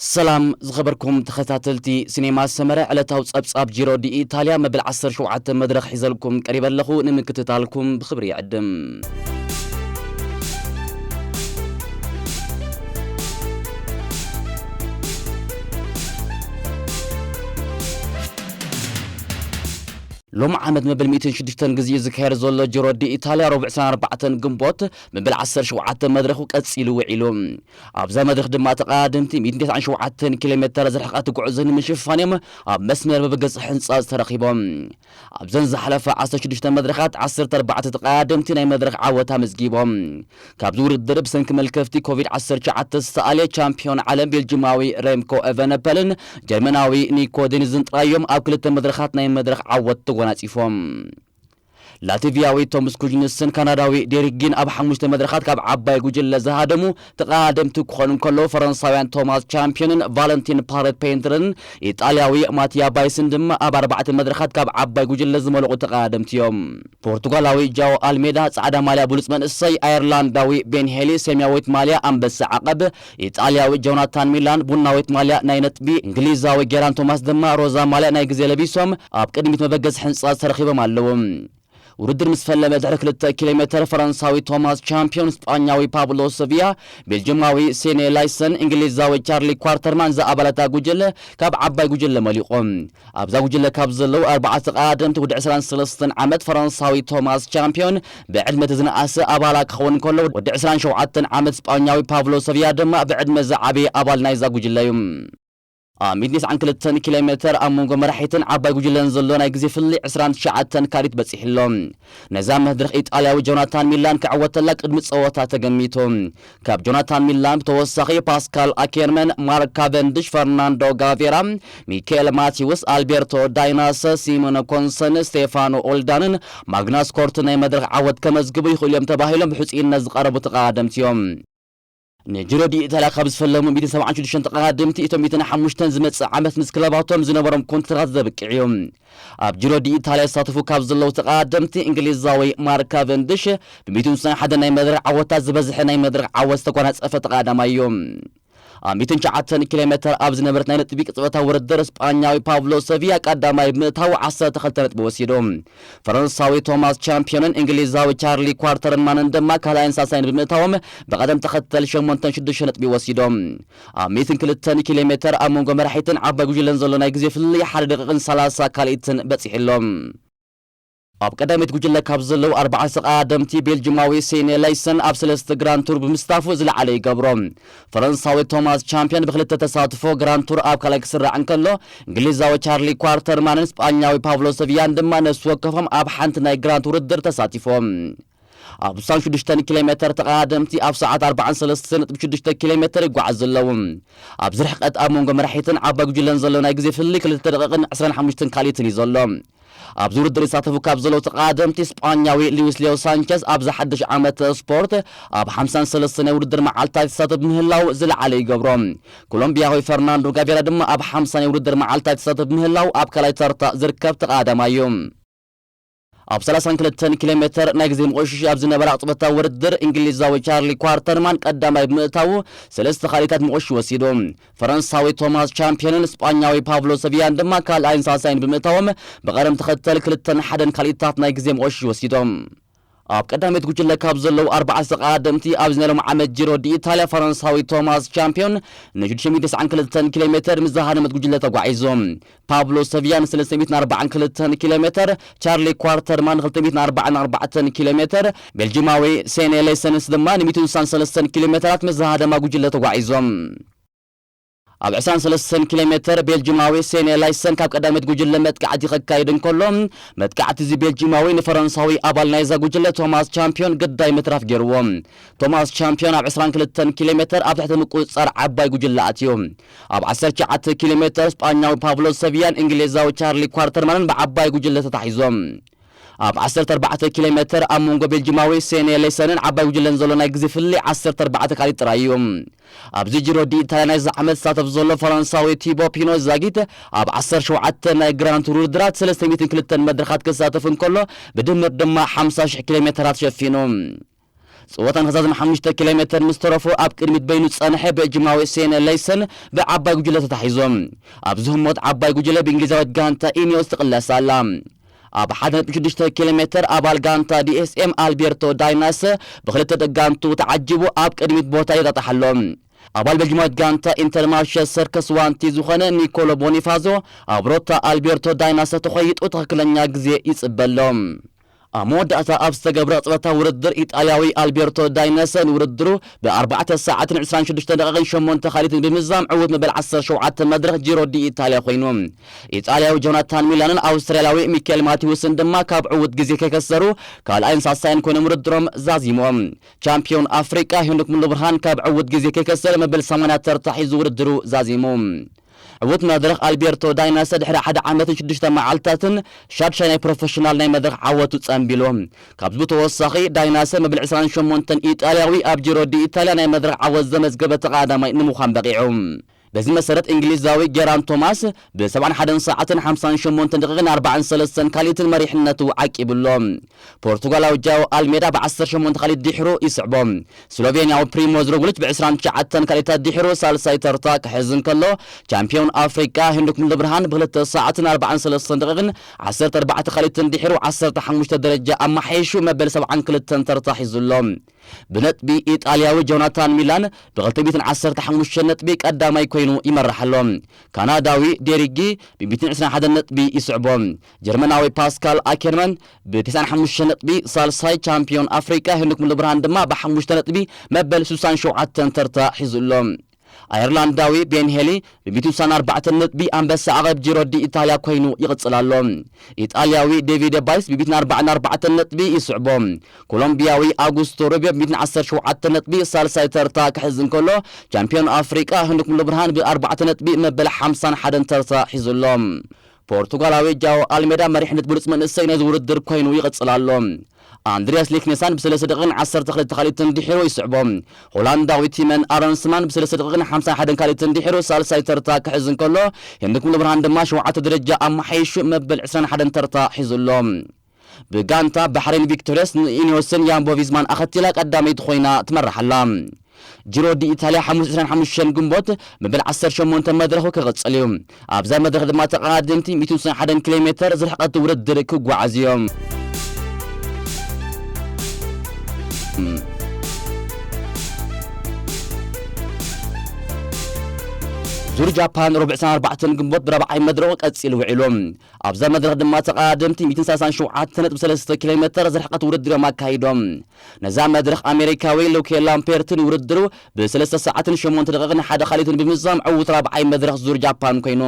ሰላም ዝኸበርኩም ተኸታተልቲ ሲኔማ ሰመረ፣ ዕለታዊ ጸብጻብ ጂሮ ዲ ኢታልያ መበል ዓሰርተ ሸውዓተ መድረኽ ሒዘልኩም ቀሪበ ኣለኹ። ንምክትታልኩም ብኽብሪ ይዕድም። ሎም ዓመት መበል ሚእትን ሽዱሽተን ግዜ ዝካየድ ዘሎ ጂሮ ዲ ኢታልያ ረቡዕ ዕስራን ኣርባዕተን ግንቦት መበል ዓሰርተ ሸውዓተ መድረኹ ቀጺሉ ውዒሉ። ኣብዛ መድረኽ ድማ ተቐዳደምቲ ሚእትን ተስዓን ሸውዓተን ኪሎ ሜተር ዝርሕቐት ጉዕዞ ንምሽፋን እዮም ኣብ መስመር መበገሲ ሕንጻ ዝተረኺቦም። ኣብዘን ዝሓለፋ ዓሰርተ ሽዱሽተ መድረኻት ዓሰርተ ኣርባዕተ ተቐዳደምቲ ናይ መድረኽ ዓወት ኣመዝጊቦም። ካብዚ ውድድር ብሰንኪ መልከፍቲ ኮቪድ ዓሰርተ ትሽዓተ ዝተኣልየ ቻምፒዮን ዓለም ቤልጅማዊ ሬምኮ ኤቨነፐልን ጀርመናዊ ኒኮ ዴኒዝን ጥራይ እዮም ኣብ ክልተ መድረኻት ናይ መድረኽ ዓወት ተጎናጺፎም። ላትቪያዊ ቶምስ ኩጅንስን ካናዳዊ ዴሪክ ጊን ኣብ ሓሙሽተ መድረኻት ካብ ዓባይ ጉጅለ ዝሃደሙ ተቐዳደምቲ ክኾኑ እንከለዉ፣ ፈረንሳውያን ቶማስ ቻምፒዮንን ቫለንቲን ፓሬት ፔንትርን ኢጣልያዊ ማቲያ ባይስን ድማ ኣብ ኣርባዕተ መድረኻት ካብ ዓባይ ጉጅለ ዝመለቑ ተቐዳደምቲ እዮም። ፖርቱጋላዊ ጃኦ ኣልሜዳ ጻዕዳ ማልያ ብሉጽ መንእሰይ፣ ኣየርላንዳዊ ቤን ሄሊ ሰማያዊት ማልያ ኣንበሳ ዓቐብ፣ ኢጣልያዊ ጆናታን ሚላን ቡናዊት ማልያ ናይ ነጥቢ፣ እንግሊዛዊ ጌራን ቶማስ ድማ ሮዛ ማልያ ናይ ግዜ ለቢሶም ኣብ ቅድሚት መበገሲ ሕንጻ ተረኺቦም ኣለዉ። ውድድር ምስ ፈለመ ድሕሪ ክልተ ኪሎ ሜተር ፈረንሳዊ ቶማስ ቻምፒዮን፣ ስጳኛዊ ፓብሎ ሰቪያ፣ ቤልጅማዊ ሴኔ ላይሰን፣ እንግሊዛዊ ቻርሊ ኳርተርማን ዝኣባላታ ጉጅለ ካብ ዓባይ ጉጅለ መሊቖም። ኣብዛ ጉጅለ ካብ ዘለዉ ኣርባዕተ ተቐዳደምቲ ወዲ ዕስራን ሰለስተን ዓመት ፈረንሳዊ ቶማስ ቻምፒዮን ብዕድመ እቲ ዝነኣሰ ኣባላ ክኸውን ከሎ፣ ወዲ ዕስራን ሸውዓተን ዓመት ስጳኛዊ ፓብሎ ሰቪያ ድማ ብዕድመ ዝዓበየ ኣባል ናይዛ ጉጅለ እዩ። ኣብ ሚእትን ተስዓን ክልተን ኪሎ ሜተር ኣብ መንጎ መራሒትን ዓባይ ጉጅለን ዘሎ ናይ ግዜ ፍልልይ ዕስራን ትሽዓተን ካልኢት በጺሑ ኣሎ። ነዛ መድረኽ ኢጣልያዊ ጆናታን ሚላን ክዕወተላ ቅድሚ ጸወታ ተገሚቱ። ካብ ጆናታን ሚላን ብተወሳኺ ፓስካል ኣኬርመን፣ ማርክ ካቨንድሽ፣ ፈርናንዶ ጋቬራ፣ ሚካኤል ማቲውስ፣ ኣልቤርቶ ዳይናስ፣ ሲሞን ኮንሰን፣ ስቴፋኖ ኦልዳንን ማግናስ ኮርት ናይ መድረኽ ዓወት ከመዝግቡ ይኽእሉ እዮም ተባሂሎም ብሕጹይነት ዝቐረቡ ተቐዳደምቲ እዮም። ንጅሮ ዲ ኢታልያ ካብ ዝፈለሙ ሚእትን ሰብዓን ሽዱሽተን ተቐዳደምቲ፣ እቶም ሚእትን ሓሙሽተን ዝመጽእ ዓመት ምስ ክለባቶም ዝነበሮም ኮንትራት ዘብቅዕ እዩ። ኣብ ጅሮ ዲ ኢታልያ ዝሳተፉ ካብ ዘለዉ ተቐዳደምቲ፣ እንግሊዛዊ ማርክ ካቨንድሽ ብሚእትን ስሳን ሓደን ናይ መድረኽ ዓወታት ዝበዝሐ ናይ መድረኽ ዓወት ዝተጓናጸፈ ተቐዳዳማይ እዩ። ኣብ ሚእትን ትሽዓተን ኪሎ ሜተር ኣብ ዝነበረት ናይ ነጥቢ ቅጽበታዊ ውድድር፣ ስጳኛዊ ፓብሎ ሰቪያ ቀዳማይ ብምእታው ዓሰርተ ክልተ ነጥቢ ወሲዱ። ፈረንሳዊ ቶማስ ቻምፒዮንን እንግሊዛዊ ቻርሊ ኳርተርማንን ድማ ካልኣይን ሳልሳይን ብምእታዎም ብቐደም ተኸተል ሸሞንተን ሽዱሽተ ነጥቢ ወሲዶም። ኣብ ሚእትን ክልተን ኪሎ ሜተር ኣብ መንጎ መራሒትን ዓባይ ጉጅለን ዘሎ ናይ ግዜ ፍልልይ ሓደ ደቂቕን ሰላሳ ካልኢትን በጺሑ ኣሎ። ኣብ ቀዳመይቲ ጉጅለ ካብ ዘለዉ ኣርባዕተ ተቐዳደምቲ፣ ቤልጅማዊ ሴኔ ላይሰን ኣብ ሰለስተ ግራንድ ቱር ብምስታፉ ዝለዓለ ይገብሮ። ፈረንሳዊ ቶማስ ቻምፒዮን ብክልተ ተሳትፎ ግራንድ ቱር ኣብ ካልኣይ ክስራዕ እንከሎ፣ እንግሊዛዊ ቻርሊ ኳርተርማንን ስጳኛዊ ፓብሎ ሰቪያን ድማ ነፍሲ ወከፎም ኣብ ሓንቲ ናይ ግራንድ ቱር ውድድር ተሳቲፎም። ኣብ ስሳን ሽዱሽተን ኪሎ ሜተር ተቐዳደምቲ ኣብ ሰዓት ኣርባዓን ሰለስተን ነጥቢ ሽዱሽተ ኪሎ ሜተር ይጓዓዙ ኣለዉ። ኣብዚ ርሕቀት ኣብ መንጎ መራሒትን ዓባይ ጉጅለን ዘሎ ናይ ግዜ ፍልልይ ክልተ ደቂቕን ዕስራን ሓሙሽተን ካልኢትን እዩ ዘሎ። ኣብዚ ውድድር ይሳተፉ ካብ ዘለዉ ተቐዳደምቲ፣ ስጳኛዊ ሉዊስ ሊዮ ሳንቸዝ ኣብዚ ሓድሽ ዓመት ስፖርት ኣብ ሓምሳን ሰለስተን ናይ ውድድር መዓልታት ይሳተፍ ምህላው ዝለዓለ ይገብሮ። ኮሎምቢያዊ ፈርናንዶ ጋቬራ ድማ ኣብ ሓምሳ ናይ ውድድር መዓልታት ይሳተፍ ምህላው ኣብ ካልኣይ ተርታ ዝርከብ ተቐዳዳማይ እዩ። ኣብ ሰላሳን ክልተን ኪሎ ሜተር ናይ ግዜ መቆሸሽ ኣብ ዝነበረ ቅጽበታዊ ውድድር፣ እንግሊዛዊ ቻርሊ ኳርተርማን ቀዳማይ ብምእታዉ፣ ሰለስተ ካልኢታት መቆሸሽ ወሲዱ። ፈረንሳዊ ቶማስ ቻምፒዮንን ስጳኛዊ ፓብሎ ሰቪያን ድማ ካልኣይን ሳልሳይን ብምእታዎም ብቐደም ተኸተል ክልተን ሓደን ካልኢታት ናይ ግዜ መቆሸሽ ወሲዶም። ኣብ ቀዳመይቲ ጉጅለ ካብ ዘለዉ ኣርባዕተ ተቐዳደምቲ ኣብዚ ናይ ሎም ዓመት ጂሮ ዲ ኢታልያ ፈረንሳዊ ቶማስ ቻምፒዮን ንሽዱሽተ ሚእትን ተስዓን ክልተን ኪሎ ሜተር ምስ ዝሃደመት ጉጅለ ተጓዒዙ። ፓብሎ ሰቪያ ንሰለስተ ሚእትን ኣርባዓን ክልተን ኪሎ ሜተር፣ ቻርሊ ኳርተርማን ንክልተ ሚእትን ኣርባዓን ኣርባዕተን ኪሎ ሜተር፣ ቤልጂማዊ ሴኔ ሌሰንስ ድማ ንሚእትን ስሳን ሰለስተን ኪሎ ሜተራት ምስ ዝሃደማ ጉጅለ ተጓዒዞም። ኣብ ዕስራን ሰለስተን ኪሎ ሜተር ቤልጂማዊ ሴኔ ላይሰን ካብ ቀዳመት ጉጅለ መጥቃዕቲ ከካይድ እንከሎ፣ መጥቃዕቲ እዚ ቤልጂማዊ ንፈረንሳዊ ኣባል ናይዛ ጉጅለ ቶማስ ቻምፒዮን ግዳይ ምትራፍ ገይርዎ። ቶማስ ቻምፒዮን ኣብ ዕስራን ክልተን ኪሎ ሜተር ኣብ ትሕቲ ምቁጽጻር ዓባይ ጉጅለ ኣትዩ። ኣብ ዓሰርተ ትሽዓተ ኪሎ ሜተር ስጳኛዊ ፓብሎ ሰቪያን እንግሊዛዊ ቻርሊ ኳርተርማንን ብዓባይ ጉጅለ ተታሒዞም። ኣብ ዓሰርተ ኣርባዕተ ኪሎ ሜተር ኣብ መንጎ ቤልጂማዊ ሴኔ ሌሰንን ዓባይ ጉጅለን ዘሎ ናይ ግዜ ፍልልይ ዓሰርተ ኣርባዕተ ካልኢት ጥራይ እዩ። ኣብዚ ጂሮ ዲ ኢታልያ ናይዚ ዓመት ዝሳተፍ ዘሎ ፈረንሳዊ ቲቦ ፒኖ ዛጊት ኣብ ዓሰርተ ሸውዓተ ናይ ግራንድ ቱር ውድድራት ሰለስተ ሚእትን ክልተን መድረኻት ክሳተፍ እንከሎ፣ ብድምር ድማ ሓምሳ ሽሕ ኪሎ ሜተራት ሸፊኑ። ጸወታ ንኸዛዝም ሓሙሽተ ኪሎ ሜተር ምስ ተረፎ ኣብ ቅድሚት በይኑ ዝጸንሐ በእጅማዊ ሴነ ለይሰን ብዓባይ ጉጅለ ተታሒዞም። ኣብዚ ህሞት ዓባይ ጉጅለ ብእንግሊዛዊት ጋንታ ኢኒዮስ ትቕለስ ኣላ። ኣብ ሓደ ነጥቢ ሽዱሽተ ኪሎ ሜተር ኣባል ጋንታ ዲ ኤስ ኤም ኣልቤርቶ ዳይናሰ ብክልተ ደጋንቱ ተዓጂቡ ኣብ ቅድሚት ቦታ ይጣጣሕ ኣሎ። ኣባል በልጅማዊት ጋንታ ኢንተርማርሸ ሰርከስ ዋንቲ ዝኾነ ኒኮሎ ቦኒፋዞ ኣብ ሮታ ኣልቤርቶ ዳይናሰ ተኾይጡ ትኽክለኛ ግዜ ይጽበ ኣሎ። ኣብ መወዳእታ ኣብ ዝተገብረ ጸወታ ውድድር ኢጣልያዊ ኣልቤርቶ ዳይነሰ ንውድድሩ ብ ኣርባዕተ ሰዓትን ዕስራን ሽዱሽተ ደቂቕን ሸሞንተ ካሊትን ብምዝዛም ዕዉት መበል ዓሰርተ ሸውዓተ መድረኽ ጂሮ ዲ ኢጣልያ ኮይኑ። ኢጣልያዊ ጆናታን ሚላንን ኣውስትራልያዊ ሚካኤል ማቲውስን ድማ ካብ ዕዉት ግዜ ከይከሰሩ ካልኣይን ሳልሳይን ኮይኖም ውድድሮም ዛዚሞም። ቻምፒዮን ኣፍሪቃ ሄኖክ ሙሉብርሃን ካብ ዕዉት ግዜ ከይከሰር መበል ሰማንያ ተርታ ሒዙ ውድድሩ ዛዚሙ። ዕዉት መድረኽ ኣልቤርቶ ዳይናሰ ድሕሪ ሓደ ዓመትን ሽዱሽተ መዓልታትን ሻድሻይ ናይ ፕሮፌሽናል ናይ መድረኽ ዓወቱ ጸንቢሉ። ካብዚ ብተወሳኺ ዳይናሰ መበል ዕስራን ሸሞንተን ኢጣልያዊ ኣብ ጂሮ ዲ ኢጣልያ ናይ መድረኽ ዓወት ዘመዝገበ ተቐዳማይ ንምዃን በቒዑ። በዚ መሰረት እንግሊዛዊ ጌራን ቶማስ ብ ሰብዓን ሓደን ሰዓትን ሓምሳን ሸሞንተን ደቂቕን ኣርባዓን ሰለስተን ካልኢትን መሪሕነቱ ዓቂቡ ኣሎ። ፖርቱጋላዊ ጃኦ ኣልሜዳ ብ ዓሰርተ ሸሞንተ ካልኢት ድሕሩ ይስዕቦ። ስሎቬንያዊ ፕሪሞዝ ሮግሊች ብ ዕስራን ትሽዓተን ካልኢታት ድሕሩ ሳልሳይ ተርታ ክሕዝ እንከሎ፣ ቻምፒዮን ኣፍሪቃ ሄንሪክ ሙሉብርሃን ብክልተ ሰዓትን ኣርባዓን ሰለስተን ደቂቕን ዓሰርተ ኣርባዕተ ካልኢትን ድሕሩ ዓሰርተ ሓሙሽተ ደረጃ ኣመሓይሹ መበል ሰብዓን ክልተን ተርታ ሒዙ ኣሎ። ብነጥቢ ኢጣልያዊ ጆናታን ሚላን ብ ክልተ ሚእትን ዓሰርተ ሓሙሽተ ነጥቢ ቀዳማይ ኮይኑ ይመርሕ ኣሎ። ካናዳዊ ዴሪጊ ብ ሚእትን ዕስራን ሓደን ነጥቢ ይስዕቦ። ጀርመናዊ ፓስካል ኣኬርማን ብ ተስዓን ሓሙሽተ ነጥቢ ሳልሳይ፣ ቻምፒዮን ኣፍሪቃ ሄንሪክ ሙሉብርሃን ድማ ብ ሓሙሽተ ነጥቢ መበል ስሳን ሸውዓተን ተርታ ሒዙ ኣሎ። ኣየርላንዳዊ ቤን ሄሊ ብ ሚእትን ስሳን ኣርባዕተን ነጥቢ ኣንበሳ ዓቐብ ጂሮ ዲ ኢታልያ ኮይኑ ይቕጽል ኣሎ። ኢጣልያዊ ዴቪድ ባይስ ብ ሚእትን ኣርባዓን ኣርባዕተን ነጥቢ ይስዕቦ። ኮሎምቢያዊ ኣጉስቶ ሩቢዮ ብ ሚእትን ዓሰርተ ሸውዓተን ነጥቢ ሳልሳይ ተርታ ክሕዝ እንከሎ፣ ቻምፒዮን ኣፍሪቃ ሄንሪክ ሙሉብርሃን ብ ኣርባዕተ ነጥቢ መበል ሓምሳን ሓደን ተርታ ሒዙ ኣሎ። ፖርቱጋላዊ ጃኦ ኣልሜዳ መሪሕነት ብሉጽ መንእሰይ ናይዚ ውድድር ኮይኑ ይቕጽል ኣሎ። ኣንድሪያስ ሊክኔሳን ብሰለስተ ደቂቕን ዓሰርተ ክልተ ካልኢትን ድሒሩ ይስዕቦ። ሆላንዳዊ ቲመን ኣረንስማን ብሰለስተ ደቂቕን ሓምሳን ሓደን ካልኢትን ድሒሩ ሳልሳይ ተርታ ክሕዝ እንከሎ፣ ሄንሪክ ሙሉብርሃን ድማ ሸውዓተ ደረጃ ኣመሓይሹ መበል ዕስራን ሓደን ተርታ ሒዙ ኣሎ። ብጋንታ ባሕሬን ቪክቶርያስ ንኢኒዮስን ያምቦ ቪዝማን ኣኸቲላ ቀዳመይቲ ኮይና ትመርሕ ኣላ። ጂሮ ዲ ኢታልያ ሓሙስ ዕስራን ሓሙሽተን ግንቦት መበል ዓሰርተ ሸሞንተ መድረኹ ክቕጽል እዩ። ኣብዛ መድረኽ ድማ ተቐዳደምቲ ሚእትን ሓደን ኪሎ ሜተር ዝርሕቀት ውድድር ክጓዓዙ እዮም። ዙር ጃፓን ረቡዕ ዕስራን ኣርባዕተን ግንቦት ብራብዓይ መድረኹ ቀጺሉ ውዒሉ። ኣብዛ መድረኽ ድማ ተቐዳደምቲ ሚእትን ሰላሳን ሸውዓተ ነጥቢ ሰለስተ ኪሎ ሜተር ዝርሕቀት ውድድር እዮም ኣካይዶም። ነዛ መድረኽ ኣሜሪካዊ ሉኬ ላምፔርት ንውድድሩ ብሰለስተ ሰዓትን ሸሞንተ ደቂቕን ሓደ ካልኢትን ብምዝዛም ዕዉት ራብዓይ መድረኽ ዙር ጃፓን ኮይኑ።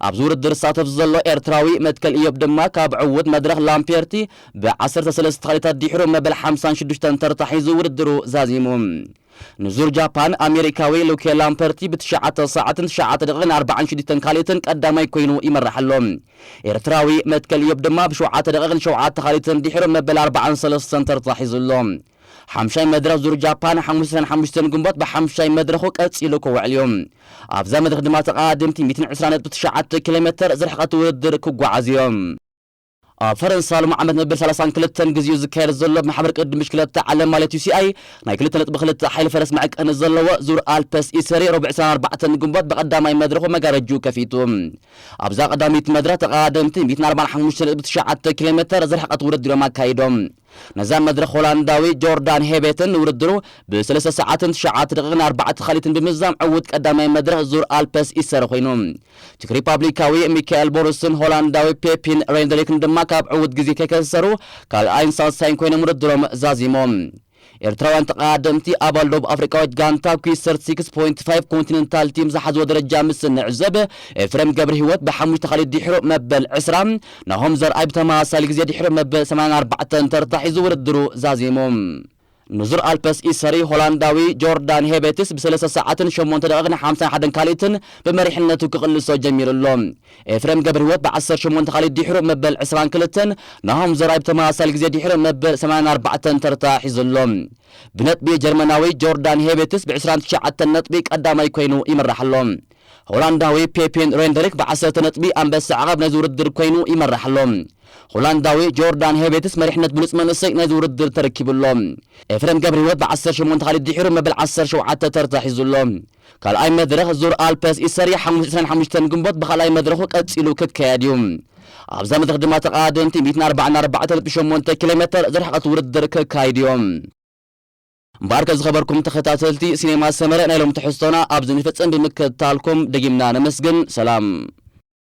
ኣብዚ ውድድር ዝሳተፍ ዘሎ ኤርትራዊ መትከል እዮብ ድማ ካብ ዕዉት መድረኽ ላምፔርቲ ብ ዓሰርተ ሰለስተ ካልኢታት ድሕሩ መበል ሓምሳን ሽዱሽተን ተርታ ሒዙ ውድድሩ ዛዚሙ። ንዙር ጃፓን ኣሜሪካዊ ሉኬ ላምፐርቲ ብትሽዓተ ሰዓትን ትሽዓተ ደቂቕን ኣርባዓን ሽዱሽተን ካልኢትን ቀዳማይ ኮይኑ ይመርሕ ኣሎ። ኤርትራዊ መትከል እዮብ ድማ ብሸውዓተ ደቂቕን ሸውዓተ ካልኢትን ድሕሩ መበል ኣርባዓን ሰለስተን ተርታ ሒዙ ኣሎ። ሓምሻይ መድረኽ ዙር ጃፓን ሓሙስ ዕስራን ሓሙሽተን ግንቦት ብሓምሻይ መድረኹ ቀጺሉ ክውዕል እዩ። ኣብዛ መድረኽ ድማ ተቐዳደምቲ ሚእትን ዕስራን ነጥቢ ትሽዓተ ኪሎ ሜተር ዝርሕቀት ውድድር ክጓዓዙ እዮም። ኣብ ፈረንሳ ሎሚ ዓመት መበል ሰላሳን ክልተን ግዜኡ ዝካየድ ዘሎ ብማሕበር ቅድድም ብሽክለታ ዓለም ማለት ዩ ሲ ኣይ ናይ ክልተ ነጥቢ ክልተ ሓይሊ ፈረስ መዐቀኒ ዘለዎ ዙር ኣልፐስ ኢሰሪ ረቡዕ ዕስራን ኣርባዕተን ግንቦት ብቐዳማይ መድረኹ መጋረጅኡ ከፊቱ። ኣብዛ ቀዳሚት መድረኽ ተቐዳደምቲ ሚእትን ኣርባዓን ሓሙሽተ ነጥቢ ትሽዓተ ኪሎ ሜተር ዝርሕቀት ውድድር እዮም ኣካይዶም። ነዛ መድረኽ ሆላንዳዊ ጆርዳን ሄቤትን ንውድድሩ ብሰለስተ ሰዓትን ትሽዓተ ደቂቕን ኣርባዕተ ካልኢትን ብምዝዛም ዕዉት ቀዳማይ መድረኽ ዙር ኣልፐስ ኢሰሪ ኮይኑ። ቼክ ሪፓብሊካዊ ሚካኤል ቦሩስን ሆላንዳዊ ፔፒን ሬንደሪክን ድማ ካብ ዕዉት ግዜ ከይከሰሩ ካልኣይን ሳልሳይን ኮይኖም ውድድሮም ዛዚሞም። ኤርትራውያን ተቐዳደምቲ ኣባል ደቡብ ኣፍሪቃዊት ጋንታ ኩዊስ ሰርቲ ሲክስ ፖይንት ፋይቭ ኮንቲነንታል ቲም ዝሓዝዎ ደረጃ ምስ እንዕዘብ፣ ኤፍሬም ገብረ ህይወት ብሓሙሽተ ካልኢት ድሕሩ መበል ዕስራ፣ ናሆም ዘርኣይ ብተመሳሳሊ ግዜ ድሕሩ መበል ሰማንያን ኣርባዕተን ተርታ ሒዙ ውድድሩ ዛዚሙ። ንዙር ኣልፐስ ኢሰሪ ሆላንዳዊ ጆርዳን ሄቤትስ ብሰለስተ ሰዓትን ሸሞንተ ደቂቕን ሓምሳን ሓደን ካልኢትን ብመሪሕነቱ ክቕልሶ ጀሚሩ ኣሎ። ኤፍሬም ገብረ ህይወት ብዓሰርተ ሸሞንተ ካልኢት ድሕሩ መበል ዕስራን ክልተን፣ ናሆም ዘርኣይ ብተመሳሳሊ ግዜ ድሕሩ መበል ሰማንያን ኣርባዕተን ተርታ ሒዙ ኣሎ። ብነጥቢ ጀርመናዊ ጆርዳን ሄቤትስ ብ ዕስራን ትሽዓተን ነጥቢ ቀዳማይ ኮይኑ ይምራሕ ኣሎ። ሆላንዳዊ ፔፔን ሬንደሪክ ብ10 ነጥቢ ኣንበሳ ዓቐብ ናይዚ ውድድር ኮይኑ ይመርሕ ኣሎ። ሆላንዳዊ ጆርዳን ሄቤትስ መሪሕነት ብሉጽ መንእሰይ ናይዚ ውድድር ተረኪቡ ኣሎ። ኤፍሬም ገብረህይወት ብ18 ካሊድ ድሒሩ መበል 17 ተርታ ሒዙ ኣሎ። ካልኣይ መድረኽ ዙር ኣልፐስ ኢሰሪ ሓሙሽተ ዕስራን ሓሙሽተን ግንቦት ብኻልኣይ መድረኹ ቀጺሉ ክካየድ እዩ። ኣብዛ መድረኽ ድማ ተቐዳደምቲ ሚእትን ኣርባዓን ኣርባዕተን ነጥቢ ሸሞንተ ኪሎ ሜተር ዝርሕቐት ውድድር ክካይድ እዮም። እምበኣርከ ዝኸበርኩም ተኸታተልቲ ሲኔማ ሰመረ ናይ ሎም ትሕዝቶና ኣብዚ ንፍጽም ብምክትታልኩም ደጊምና ነመስግን። ሰላም።